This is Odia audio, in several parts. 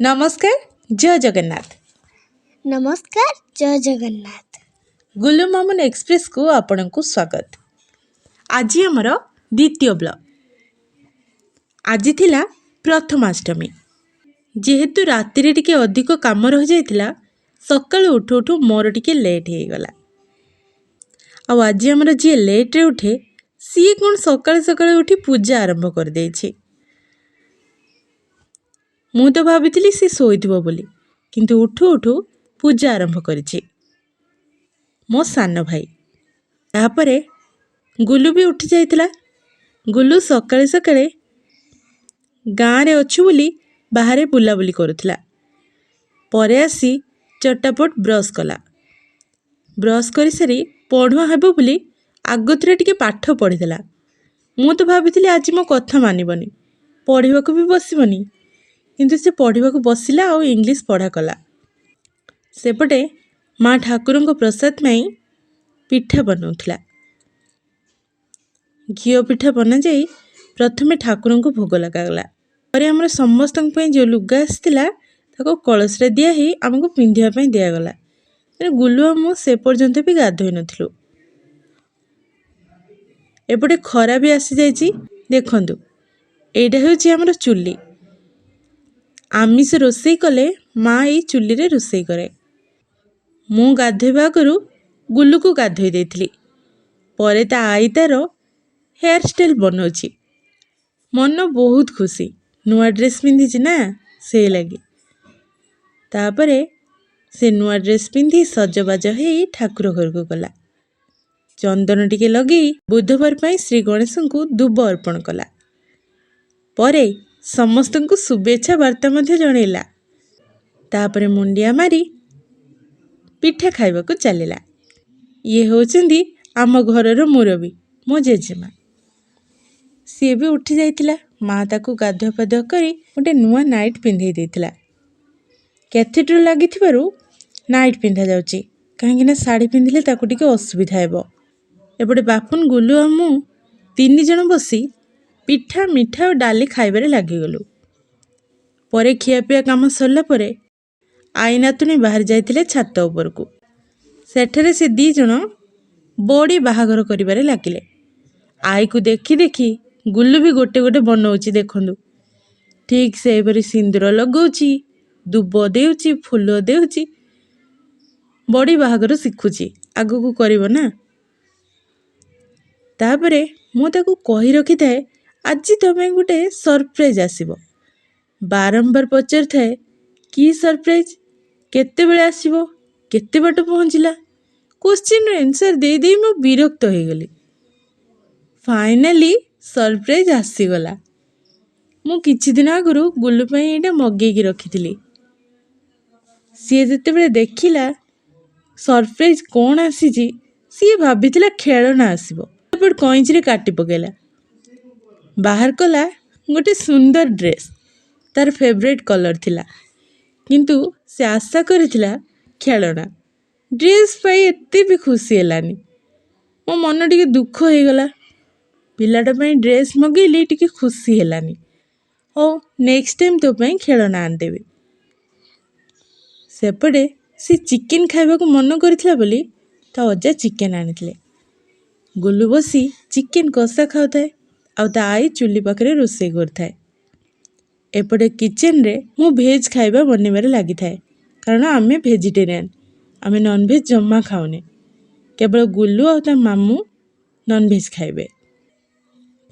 ନମସ୍କାର, ଜୟ ଜଗନ୍ନାଥ। ନମସ୍କାର, ଜୟ ଜଗନ୍ନାଥ। ଗୁଲୁ ମାମୁନ ଏକ୍ସପ୍ରେସକୁ ଆପଣଙ୍କୁ ସ୍ୱାଗତ। ଆଜି ଆମର ଦ୍ୱିତୀୟ ବ୍ଲଗ। ଆଜି ଥିଲା ପ୍ରଥମାଷ୍ଟମୀ। ଯେହେତୁ ରାତିରେ ଟିକେ ଅଧିକ କାମ ରହିଯାଇଥିଲା, ସକାଳୁ ଉଠୁ ଉଠୁ ମୋର ଟିକେ ଲେଟ୍ ହେଇଗଲା। ଆଉ ଆଜି ଆମର ଯିଏ ଲେଟ୍ରେ ଉଠେ, ସିଏ କ'ଣ ସକାଳୁ ସକାଳୁ ଉଠି ପୂଜା ଆରମ୍ଭ କରିଦେଇଛି। ମୁଁ ତ ଭାବିଥିଲି ସେ ଶୋଇଥିବ ବୋଲି, କିନ୍ତୁ ଉଠୁ ଉଠୁ ପୂଜା ଆରମ୍ଭ କରିଛି ମୋ ସାନ ଭାଇ। ତାପରେ ଗୁଲୁ ବି ଉଠି ଯାଇଥିଲା। ଗୁଲୁ ସକାଳେ ସକାଳେ ଗାଁରେ ଅଛୁ ବୋଲି ବାହାରେ ବୁଲାବୁଲି କରୁଥିଲା। ପରେ ଆସି ଚଟାପଟ ବ୍ରସ୍ କଲା। ବ୍ରସ୍ କରିସାରି ପଢ଼ୁଆ ହେବ ବୋଲି ଆଗତୁରା ଟିକେ ପାଠ ପଢ଼ିଦେଲା। ମୁଁ ତ ଭାବିଥିଲି ଆଜି ମୋ କଥା ମାନିବନି, ପଢ଼ିବାକୁ ବି ବସିବନି, କିନ୍ତୁ ସେ ପଢ଼ିବାକୁ ବସିଲା ଆଉ ଇଂଲିଶ ପଢ଼ା କଲା। ସେପଟେ ମା ଠାକୁରଙ୍କ ପ୍ରସାଦ ପାଇଁ ପିଠା ବନାଉଥିଲା। ଘିଅ ପିଠା ବନାଯାଇ ପ୍ରଥମେ ଠାକୁରଙ୍କୁ ଭୋଗ ଲଗାଗଲା। ପରେ ଆମର ସମସ୍ତଙ୍କ ପାଇଁ ଯେଉଁ ଲୁଗା ଆସିଥିଲା, ତାକୁ କଳସରେ ଦିଆ ହେଇ ଆମକୁ ପିନ୍ଧିବା ପାଇଁ ଦିଆଗଲା। ତେଣୁ ଗୁଲୁ ଆଉ ମୁଁ ସେ ପର୍ଯ୍ୟନ୍ତ ବି ଗାଧୋଇ ନଥିଲୁ। ଏପଟେ ଖରା ବି ଆସିଯାଇଛି। ଦେଖନ୍ତୁ, ଏଇଟା ହେଉଛି ଆମର ଚୁଲି। ଆମିଷ ରୋଷେଇ କଲେ ମା ଏଇ ଚୁଲିରେ ରୋଷେଇ କରେ। ମୁଁ ଗାଧୋଇବା ଆଗରୁ ଗୁଲୁକୁ ଗାଧୋଇ ଦେଇଥିଲି। ପରେ ତା ଆଈ ତାର ହେୟାର ଷ୍ଟାଇଲ୍ ବନାଉଛି। ମନ ବହୁତ ଖୁସି, ନୂଆ ଡ୍ରେସ୍ ପିନ୍ଧିଛି ନା, ସେଇ ଲାଗି। ତାପରେ ସେ ନୂଆ ଡ୍ରେସ୍ ପିନ୍ଧି ସଜବାଜ ହେଇ ଠାକୁର ଘରକୁ ଗଲା। ଚନ୍ଦନ ଟିକେ ଲଗେଇ ବୁଧବାର ପାଇଁ ଶ୍ରୀ ଗଣେଶଙ୍କୁ ଦୁବ ଅର୍ପଣ କଲା। ପରେ ସମସ୍ତଙ୍କୁ ଶୁଭେଚ୍ଛା ବାର୍ତ୍ତା ମଧ୍ୟ ଜଣେଇଲା। ତାପରେ ମୁଣ୍ଡିଆ ମାରି ପିଠା ଖାଇବାକୁ ଚାଲିଲା। ଇଏ ହେଉଛନ୍ତି ଆମ ଘରର ମୁରବୀ, ମୋ ଜେଜେମା। ସିଏ ବି ଉଠି ଯାଇଥିଲା। ମା ତାକୁ ଗାଧୁଆ ପାଧୁଆ କରି ଗୋଟେ ନୂଆ ନାଇଟ୍ ପିନ୍ଧେଇ ଦେଇଥିଲା। କ୍ୟାଥେଟର ଲାଗିଥିବାରୁ ନାଇଟ୍ ପିନ୍ଧା ଯାଉଛି, କାହିଁକିନା ଶାଢ଼ୀ ପିନ୍ଧିଲେ ତାକୁ ଟିକେ ଅସୁବିଧା ହେବ। ଏପଟେ ବାପୁନ, ଗୁଲୁ ଆଉ ମୁଁ ତିନି ଜଣ ବସି ପିଠା, ମିଠା ଆଉ ଡାଲି ଖାଇବାରେ ଲାଗିଗଲୁ। ପରେ ଖିଆପିଆ କାମ ସରିଲା ପରେ ଆଈ ନାତୁଣୀ ବାହାରି ଯାଇଥିଲେ ଛାତ ଉପରକୁ। ସେଠାରେ ସେ ଦୁଇ ଜଣ ବଡ଼ି ବାହାଘର କରିବାରେ ଲାଗିଲେ। ଆଈକୁ ଦେଖି ଦେଖି ଗୁଲୁ ବି ଗୋଟେ ଗୋଟେ ବନଉଛି। ଦେଖନ୍ତୁ, ଠିକ୍ ସେହିପରି ସିନ୍ଦୁର ଲଗାଉଛି, ଦୁବ ଦେଉଛି, ଫୁଲ ଦେଉଛି, ବଡ଼ି ବାହାଘର ଶିଖୁଛି, ଆଗକୁ କରିବ ନା। ତାପରେ ମୁଁ ତାକୁ କହି ରଖିଥାଏ, ଆଜି ତୋ ପାଇଁ ଗୋଟେ ସରପ୍ରାଇଜ୍ ଆସିବ। ବାରମ୍ବାର ପଚାରୁଥାଏ, କି ସରପ୍ରାଇଜ୍, କେତେବେଳେ ଆସିବ, କେତେ ବାଟ ପହଞ୍ଚିଲା? କୋଶ୍ଚିନ୍ର ଆନ୍ସର୍ ଦେଇ ଦେଇ ମୁଁ ବିରକ୍ତ ହେଇଗଲି। ଫାଇନାଲି ସରପ୍ରାଇଜ୍ ଆସିଗଲା। ମୁଁ କିଛି ଦିନ ଆଗରୁ ଗୁଲୁ ପାଇଁ ଏଇଟା ମଗେଇକି ରଖିଥିଲି। ସିଏ ଯେତେବେଳେ ଦେଖିଲା ସରପ୍ରାଇଜ୍ କ'ଣ ଆସିଛି, ସିଏ ଭାବିଥିଲା ଖେଳଣା ଆସିବ। ଏପଟେ କଇଁଚିରେ କାଟି ପକେଇଲା। ବାହାର କଲା ଗୋଟେ ସୁନ୍ଦର ଡ୍ରେସ୍। ତାର ଫେଭରେଟ୍ କଲର୍ ଥିଲା, କିନ୍ତୁ ସେ ଆଶା କରିଥିଲା ଖେଳଣା। ଡ୍ରେସ୍ ପାଇ ଏତେ ବି ଖୁସି ହେଲାନି। ମୋ ମନ ଟିକେ ଦୁଃଖ ହେଇଗଲା। ପିଲାଟା ପାଇଁ ଡ୍ରେସ୍ ମଗେଇଲି, ଟିକେ ଖୁସି ହେଲାନି। ହଉ, ନେକ୍ସଟ ଟାଇମ୍ ତୋ ପାଇଁ ଖେଳଣା ଆଣିଦେବି। ସେପଟେ ସେ ଚିକେନ୍ ଖାଇବାକୁ ମନ କରିଥିଲା ବୋଲି ତା ଅଜା ଚିକେନ୍ ଆଣିଥିଲେ। ଗୁଲୁ ବସି ଚିକେନ୍ କଷା ଖାଉଥାଏ ଆଉ ତା ଆଈ ଚୁଲି ପାଖରେ ରୋଷେଇ କରୁଥାଏ। ଏପଟେ କିଚେନରେ ମୁଁ ଭେଜ୍ ଖାଇବା ବନେଇବାରେ ଲାଗିଥାଏ, କାରଣ ଆମେ ଭେଜିଟେରିଆନ୍। ଆମେ ନନଭେଜ୍ ଜମା ଖାଉନେ। କେବଳ ଗୁଲୁ ଆଉ ତା ମାମୁଁ ନନଭେଜ୍ ଖାଇବେ।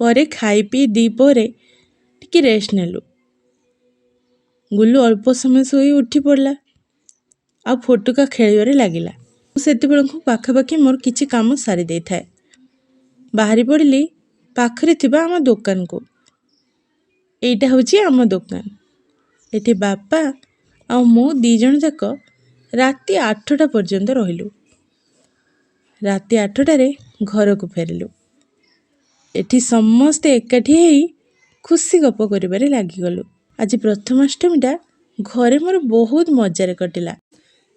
ପରେ ଖାଇ ପିଇ ଦ୍ୱିପହରେ ଟିକେ ରେଷ୍ଟ ନେଲୁ। ଗୁଲୁ ଅଳ୍ପ ସମୟ ଶୋଇ ଉଠି ପଡ଼ିଲା ଆଉ ଫୋଟକା ଖେଳିବାରେ ଲାଗିଲା। ମୁଁ ସେତେବେଳକୁ ପାଖାପାଖି ମୋର କିଛି କାମ ସାରି ଦେଇଥାଏ। ବାହାରି ପଡ଼ିଲି ପାଖରେ ଥିବା ଆମ ଦୋକାନକୁ। ଏଇଟା ହେଉଛି ଆମ ଦୋକାନ। ଏଠି ବାପା ଆଉ ମୁଁ ଦୁଇ ଜଣ ଯାକ ରାତି 8ଟା ପର୍ଯ୍ୟନ୍ତ ରହିଲୁ। ରାତି 8ଟାରେ ଘରକୁ ଫେରିଲୁ। ଏଠି ସମସ୍ତେ ଏକାଠି ହେଇ ଖୁସି ଗପ କରିବାରେ ଲାଗିଗଲୁ। ଆଜି ପ୍ରଥମାଷ୍ଟମୀଟା ଘରେ ମୋର ବହୁତ ମଜାରେ କଟିଲା,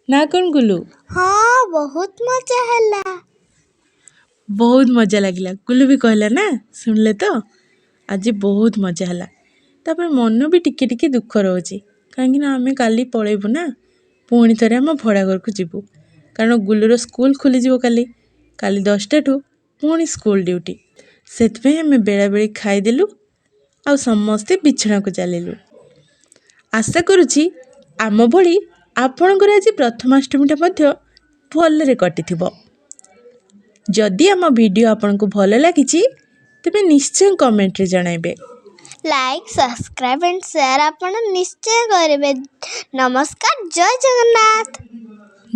ନା କ'ଣ ଗୁଲୁ? ହଁ, ବହୁତ ମଜା ହେଲା। ବହୁତ ମଜା ଲାଗିଲା, ଗୁଲୁ ବି କହିଲା ନା। ଶୁଣିଲେ ତ, ଆଜି ବହୁତ ମଜା ହେଲା। ତାପରେ ମନ ବି ଟିକେ ଟିକେ ଦୁଃଖ ରହୁଛି। କାହିଁକିନା ଆମେ କାଲି ପଳେଇବୁ ନା, ପୁଣି ଥରେ ଆମ ଭଡ଼ା ଘରକୁ ଯିବୁ। କାରଣ ଗୁଲୁର ସ୍କୁଲ ଖୋଲିଯିବ କାଲି। କାଲି 10ଟାଠୁ ପୁଣି ସ୍କୁଲ ଡ୍ୟୁଟି। ସେଥିପାଇଁ ଆମେ ବେଳାବେଳି ଖାଇଦେଲୁ ଆଉ ସମସ୍ତେ ବିଛଣାକୁ ଚାଲିଲୁ। ଆଶା କରୁଛି ଆମ ଭଳି ଆପଣଙ୍କର ଆଜି ପ୍ରଥମାଷ୍ଟମୀଟା ମଧ୍ୟ ଭଲରେ କଟିଥିବ। ଯଦି ଆମ ଭିଡ଼ିଓ ଆପଣଙ୍କୁ ଭଲ ଲାଗିଛି, ତେବେ ନିଶ୍ଚୟ କମେଣ୍ଟରେ ଜଣାଇବେ। ଲାଇକ୍, ସବସ୍କ୍ରାଇବ୍ ଆଣ୍ଡ ସେୟାର ଆପଣ ନିଶ୍ଚୟ କରିବେ। ନମସ୍କାର, ଜୟ ଜଗନ୍ନାଥ।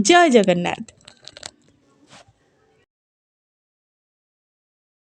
ଜୟ ଜଗନ୍ନାଥ।